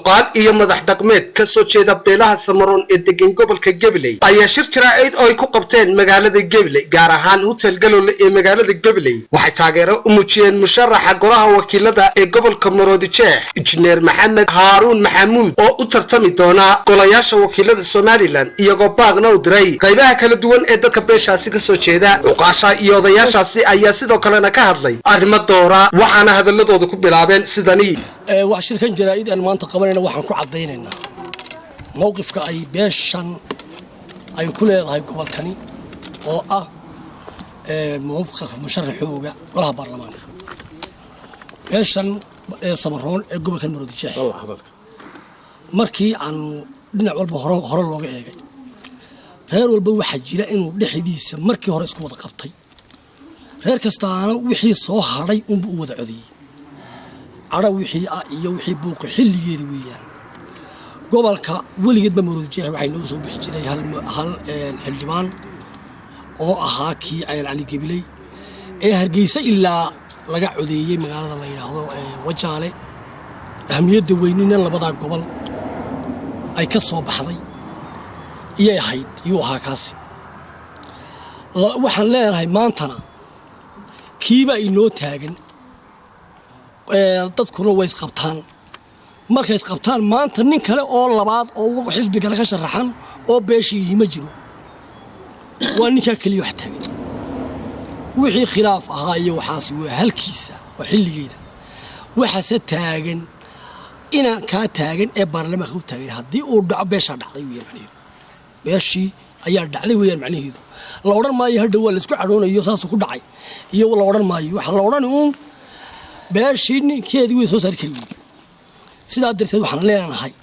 Cuqaal iyo madax dhaqmeed ka soo jeeda beelaha Samaroon ee degan gobolka Gabiley ayaa shir jaraa'id oo ay ku qabteen magaalada Gabiley, gaar ahaan Hotel Galole ee magaalada Gabiley, waxay taageero u muujiyeen musharaxa golaha wakiilada ee gobolka Maroodijeex, Injineer Maxamed Haaruun Maxamuud, oo u tartami doona golayaasha wakiilada Somaliland, iyagoo baaqna u diray qaybaha kala duwan ee dadka beeshaasi ka soo jeeda. Cuqaasha iyo odayaashaasi ayaa sidoo kalena ka hadlay arrimo doora, waxaana hadaladooda ku bilaabeen sidani. Wax shirkan jaraa'id aan maanta qabanayna waxaan ku caddaynaynaa mowqifka ay beeshan ay ku leedahay gobolkani, oo ah mowqifka musharaxooga golaha baarlamaanka beeshan Samaroon ee gobolkan Maroodijeex. Markii aan dhinac walba hore looga eegay, reer walba waxaa jira inuu dhexdiisa markii hore isku wada qabtay. Reer kastaana wixii soo hadhay unba u wada codeeyey. Cadho wixii ah iyo wixii buuqi xilligeeda weeyaan. Gobolka weligeedba Maroodijeex waxay nooga soo bixi jiray hal xildhibaan, oo ahaa kii Ceel Cali Gebiley ee Hargeysa ilaa laga codeeyey magaalada la yidhaahdo Wajaale. Ahamiyadda weynina labadaa gobol ay ka soo baxday iyay ahayd, iyuu ahaa kaasi. Waxaan leenahay maantana kiibaa inoo taagan. Dadkuna way isqabtaan. Markay isqabtaan, maanta nin kale oo labaad oo xisbi kale ka sharaxan oo beeshiihi ma jiro. Waa ninkaa keliya wax taagan. Wixii khilaaf ahaa iyo waxaasi waa halkiisa, waa xilligeeda. Waxaase taagan inaan kaa taagan ee baarlamaanka u taagan, haddii uu dhaco, beeshaa dhacday weeyaan macnaheedu. Beeshii ayaa dhacday weeyaan macnaheedu. La odhan maayo hadhow waa laisku cadhoonayo, saasuu ku dhacay iyo la odhan maayo. Waxaa la odhan uun beeshii ninkeedii way soo saari kari weyde. Sidaa darteed waxaan leenahay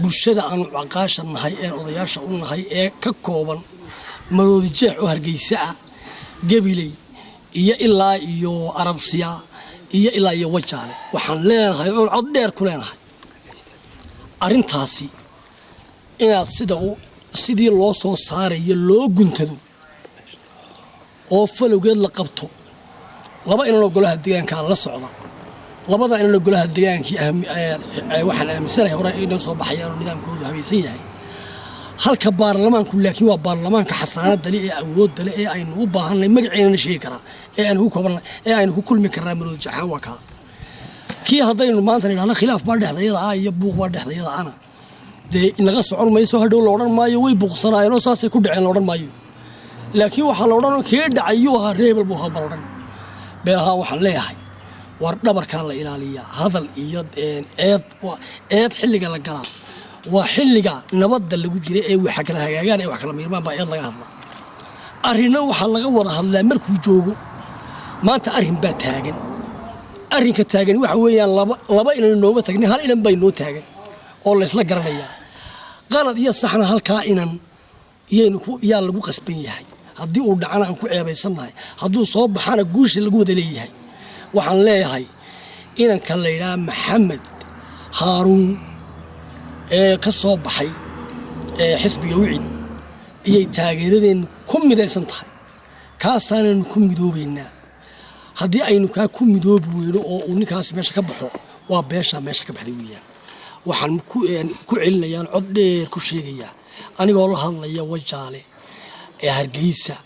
bulshada aanu caqaasha nahay een odayaasha u nahay ee ka kooban Maroodijeex oo Hargeysa ah, Gabiley iyo ilaa iyo Arabsiya iyo ilaa iyo Wajaale, waxaan leenahay oon cod dheer ku leenahay arrintaasi inaad sida sidii loo soo saarayo loo guntado oo falowgeed la qabto. Laba inanoo golaha deegaankaa la socda, labada inanoo golaha deegaankii waxaan aaminsanahay hore inoo soo baxayaan oo nidaamkoodu habaysan yahay. Halka baarlamaanku laakiin waa baarlamaanka xasaanada leh ee awoodda leh ee aynu u baahanay, magaceennana sheegi karaa ee aynu ku koobanay ee aynu ku kulmi karnaa Maroodijeexaan waa kaa. Kii haddaynu maanta nidhahno khilaaf baa dhexdayada ah iyo buuq baa dhexdayada ana, dee inaga socon mayso. Hadhow la odhan maayo way buuqsanaayeen oo saasay ku dhaceen, la odhan maayo. Laakiin waxaa la odhan kee dhacay yuu ahaa, reebel buu ahaa baa la odhan. Been ahaan waxaan leeyahay, war dhabarkaa la ilaaliyaa. Hadal iyo eed, eed xilliga la galaa waa xilliga nabadda lagu jira ee waxa kala hagaagaan ee wax kala miirmaan baa eed laga hadlaa. Arrinna waxaa laga wada hadlaa markuu joogo. Maanta arrin baa taagan. Arrinka taagan waxa weeyaan laba inan nooma tagnin, hal inan baa inoo taagan oo laysla garanayaa. Qalad iyo saxna halkaa inan yaa lagu qasban yahay. Haddii uu dhacana aan ku ceebaysannahay, hadduu soo baxana guusha lagu wada leeyahay. Waxaan leeyahay inanka la yidhaha Maxamed Haaruun ee ka soo baxay ee xisbiga Wicid iyay taageeradeennu ku midaysan tahay. Kaasaanaynu ku midoobaynaa. Haddii aynu kaa ku midoobi weyno oo uu ninkaasi meesha ka baxo, waa beeshaa meesha ka baxday weeyaan. Waxaan ku celinayaan, cod dheer ku sheegayaa, anigoo la hadlaya Wajaale ee Hargeysa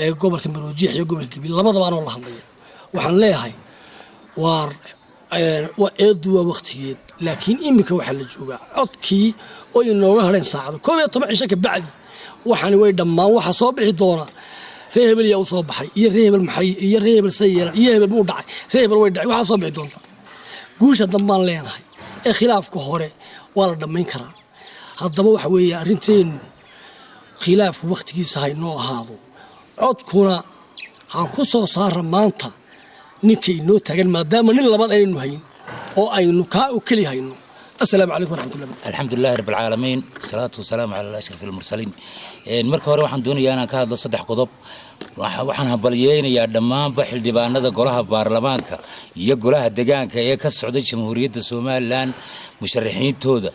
ee gobolka Maroodijeex iyo gobolka Gabil labadaba anoo la hadlaya, waxaan leeyahay waar waa eedu waa waktigeed, laakiin iminka waxaa la joogaa codkii oo inooga hadheen saacado 11 cisho ka bacdi. Waxaani way dhammaan. Waxaa soo bixi doona ree hebel yaa u soo baxay iyo ree hebel maxay iyo ree hebel say yeelan iyo hebel muu dhacay, ree hebel way dhacay. Waxaa soo bixi doonta guusha dambaan leenahay ee khilaafka hore waa la dhammayn karaa. Haddaba waxa weeye arrinteennu khilaafku wakhtigiisa haynoo ahaado, codkuna han ku soo saara maanta ninka inoo taagan, maadaama nin labaad aynaynu hayn oo aynu kaa u keli hayno. Assalaamu calaykum waraxmatullah. الحمد لله رب العالمين، والصلاة والسلام على أشرف المرسلين. Marka hore waxaan doonayaa inaan ka hadlo saddex qodob. Waxaan hambalyeynayaa dhammaanba xildhibaanada golaha baarlamaanka iyo golaha degaanka ee ka socda Jamhuuriyadda Somaliland, musharaxiintooda.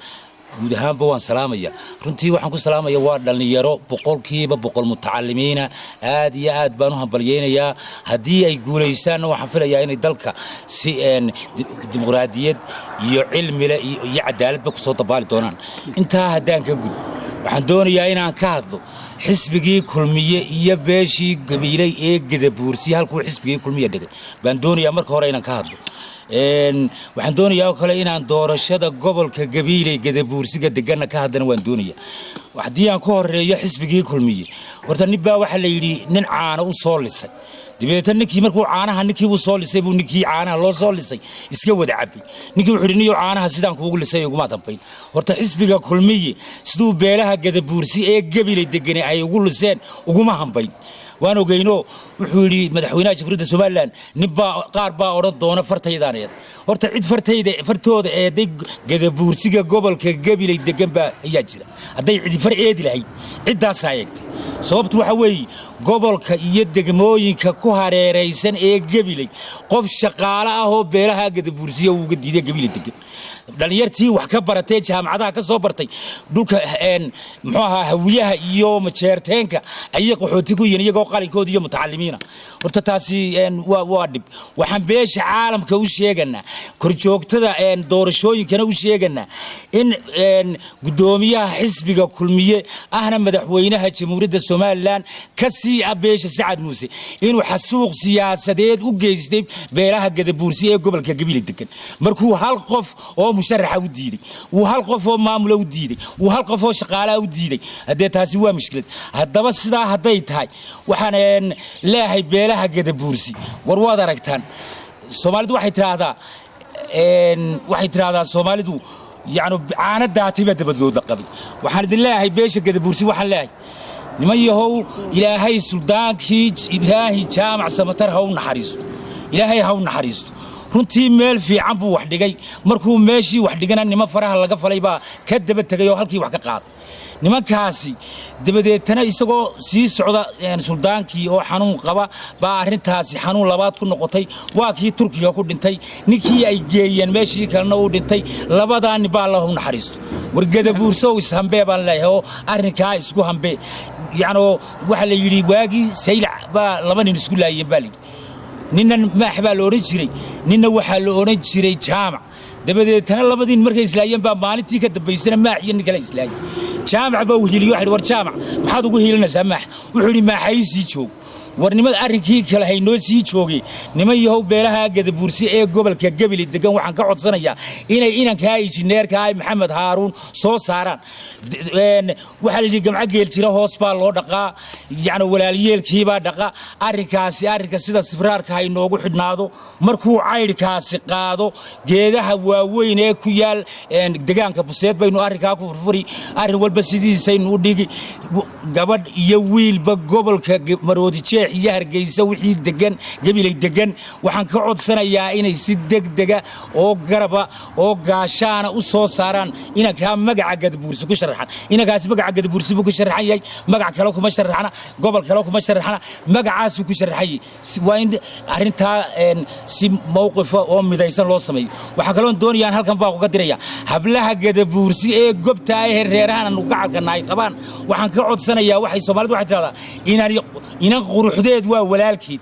Guud ahaanba waan salaamaya. Runtii waxaan ku salaamaya waa dhallinyaro 100% mutacalimiina. Aad iyo aad baan u hambalyaynayaa. Haddii ay guulaysaanna, waxaan filayaa inay dalka si dimuqraadiyad iyo cilmile iyo cadaaladba kusoo dabaali doonaan. Intaa haddaan ka gud, waxaan doonayaa inaan ka hadlo xisbigii Kulmiye iyo beeshii Gabiiley ee Gadabuursi. Halkuu xisbigii Kulmiye dhigay baan doonayaa marka hore inaan ka hadlo. Waxaan doonayaa oo kale inaan doorashada gobolka Gabiiley Gadabuursiga deganna ka hadlana waan doonaya. Haddii aan ku horeeyo xisbigii Kulmiye, horta nin baa waxaa la yidhi nin caano u soo lisay. Dabeetna ninkii markuu caanaha ninkii uu soo lisay buu ninkii caanaha loo soo lisay iska wada cabay. Ninkii wuxuu yidhi, "Niyow, caanaha sidaan kuugu lisay iguma dambayn." Horta xisbiga Kulmiye siduu beelaha Gadabuursi ee Gabiley deganay ay ugu liseen uguma hambayn, waan ogeyno. Wuxuu yidhi madaxweynaha Jamhuuriyadda Somaliland, ninbaa qaar baa odhan doona fartaydaan eed. Horta cid fartayda fartooda eeday Gadabuursiga gobolka Gabiley degan baa ayaa jira? Hadday cidi far eedi lahayd, ciddaasaa eegtay. Sababtu waxa weeye, gobolka iyo degmooyinka ku hareeraysan ee Gabiley qof shaqaale ah oo beelaha Gadabuursiya uuga diiday Gabiley degan. Dhallinyartii wax ka baratay, jaamacadaha ka soo bartay dhulka, muxuu ahaa, Hawiyaha iyo Majeerteenka ayay qaxooti ku yihiin, iyagoo qalinkooda iyo mutacalimiina. Horta taasi waa dhib. Waxaan beesha caalamka u sheeganaa, korjoogtada doorashooyinkana u sheeganaa, in guddoomiyaha xisbiga Kulmiye ahna madaxweynaha Jamhuuriyadda Somaliland ka sii ah beesha Sacad Muuse inuu xasuuq siyaasadeed u geystay beelaha Gadabuursi ee gobolka Gabiley degan, markuu hal qof oo musharaxa u diiday, uu hal qof oo maamula u diiday, uu hal qof oo shaqaalaha u diiday. Haddee taasi waa mushkilad. Haddaba sidaa hadday tahay, waxaan leeyahay beelaha Gadabuursi, war waad aragtaan, Soomaalidu waxay tidhaahdaa Soomaalidu, yacni, caano daatay baa dabadood la qabay. Waxaan idin leeyahay beesha Gadabuursi, waxaan leeyahay, niman yahow, Ilaahay suldaankii Ibraahim Jaamac Samatar ha u naxariisto, Ilaahay ha u naxariisto. Runtii meel fiican buu wax dhigay. Markuu meeshii wax dhigana, niman faraha laga falay baa ka daba tegay oo halkii wax ka qaaday. Nimankaasi dabadeetana isagoo sii socda suldaankii oo xanuun qaba baa arrintaasi xanuun labaad ku noqotay. Waa kii Turkiga ku dhintay. Ninkii ay geeyeen meeshii kalena uu dhintay. Labadaa nin baa Allah u naxariisto. War Gadabuursow, ishambee baan leeyahay oo arrinkaa isku hambee. Yacnoo waxaa la yidhi waagii Saylac baa laba nin isku laayeen baa layidhi. Ninna Maax baa la odhan jiray, ninna waxaa la odhan jiray Jaamac. Dabadeetana labadii nin markay islaayeen baa maalintii ka dambaysana Maax iyo nin kale islaayay. Jaamac baa uu hiiliyo. Waxa war, "Jaamac, maxaad ugu hiilinaysaa Maax?" Wuxuu yidhi, "Maaxay sii joog." War nimada arrinkii kale haynoo sii joogay. Niman yahow, beelaha Gadabuursi ee gobolka Gebili degan waxaan ka codsanayaa inay inankaa injineerka ah Maxamed Haaruun soo saaraan. Waxaa la yidhi gamco geel jira hoos baa loo dhaqaa, yacni walaalyeelkiibaa dhaqa. Arrinkaasi arrinka sida sibraarka ha inoogu xidhnaado. Markuu caydhkaasi qaado geedaha waaweyn ee ku yaal degaanka Buseed baynu arrinkaa ku furfuri. Arrin walba sidiisaynu u dhigi. Gabadh iyo wiilba gobolka Maroodi Jeex iyo Hargeysa wixii degan, Gabiley degan, waxaan ka codsanayaa inay si degdega oo garaba oo gaashaana u soo saaraan inankaa magaca Gadabuursi ku sharaxan. Inankaasi magaca Gadabuursi buu ku sharaxan yahay, magac kale kuma sharaxana, gobol kale kuma sharaxana, magacaasuu ku sharaxan yahay. Waa in arrintaa si mowqifa oo midaysan loo sameeyo. Waxaa kaloon doonayaan halkan baa uga diraya hablaha Gadabuursi ee gobta ah ee reerahan aanu gacalka nahay qabaan. Waxaan ka codsanayaa, waxay Soomaalidu waxay tidhahdaa, inan inan quruxdeed waa walaalkeed,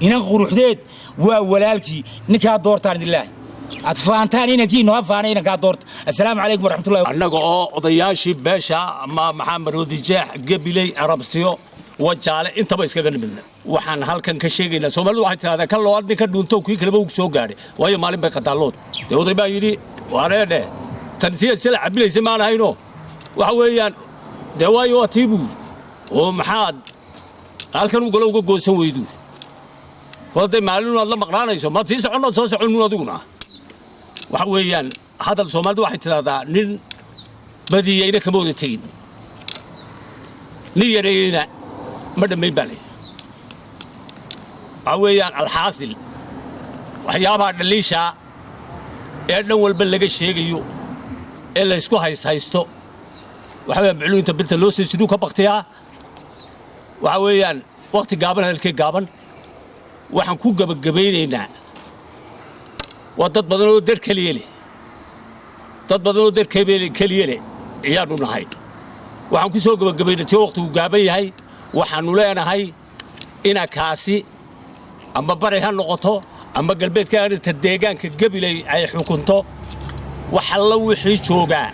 inan quruxdeed waa walaalkii. Ninkaa doortaan idinlaahi aad faantaan, inankiinu ha faana, inankaa doorta. Assalaamu calaykum waraxmatullahi. Annaga oo odayaashii beesha ama maxaa Maroodi Jeex, Gabiley, Arabsiyo, Wajaale intaba iskaga nimidna, waxaan halkan ka sheegaynaa, Soomaalidu waxay tidhahdaa, kan loo ninka dhuunto kii kaleba uu soo gaadhay, waayo maalin bay qadaallood. Dee oday baa yidhi, waareedhe, tan tiya sila cabilaysa maan ahayno. Waxa weeyaan, dee waayo waa tii buu oo maxaad halkan ugala uga goosan weydu? Hadday maalin aad la maqnaanayso, maad sii soconnood soo soconun adiguna. Waxa weeyaan, hadal Soomaalidu waxay tidhahdaa, nin badiyeyna kama wada tegin, nin yareeyeyna ma dhammayn baa leeyahay. Waxa weeyaan, alxaasil, waxyaabaha dhaliishaa ee dhan walba laga sheegayo ee laysku hayshaysto, waxa weeyaan, macluinta birta loo sii siduu ka baktiyaa. Waxa weeyaan, wakhti gaaban, hadalkee gaaban, waxaan ku gebagabaynaynaa, waa dad badan oo dar keliye leh, dad badan oo dar keliye leh. Ayaannu nahay. Waxaan ku soo gebagabaynay tio wakhtigu gaaban yahay. Waxaannu leenahay ina kaasi ama bari ha noqoto ama galbeedka ta deegaanka Gabiley ay xukunto, wax alla wixii joogaa,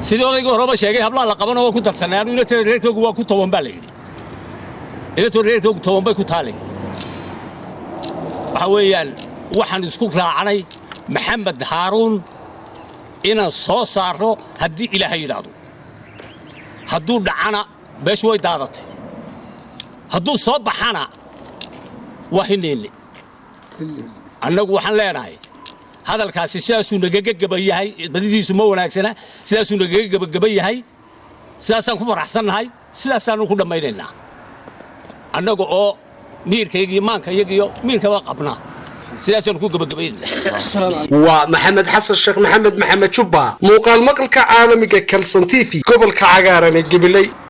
sidii odaygii horeba sheegay, hablaha la qabana waa ku darsanay. Anu inatee reerkaygu waa ku 10 baa la yidhi. Inatoo reerkaygu 10 bay ku taalay. Waxaa weeyaan, waxaan isku raacnay Maxamed Haaruun inaan soo saarno haddii Ilaahay yidhaahdo. Hadduu dhacana beeshu way daadatay, hadduu soo baxana waa hinayne. Annagu waxaan leenahay hadalkaasi sidaasuu nagaga gaban yahay. Badidiisu ma wanaagsana, sidaasuu nagaga gebagaban yahay. Sidaasaan ku faraxsannahay, sidaasaanu ku dhammaynaynaa, annaga oo miirkaygiiyo maankayagiyo miirkaba qabnaa. Sidaasaanu ku gebagabaynaynaa. Waa Maxamed Xasan Sheekh Maxamed, Maxamed Jubba, muuqaal maqalka caalamiga Kalson TV, gobolka cagaaran ee Gabiley.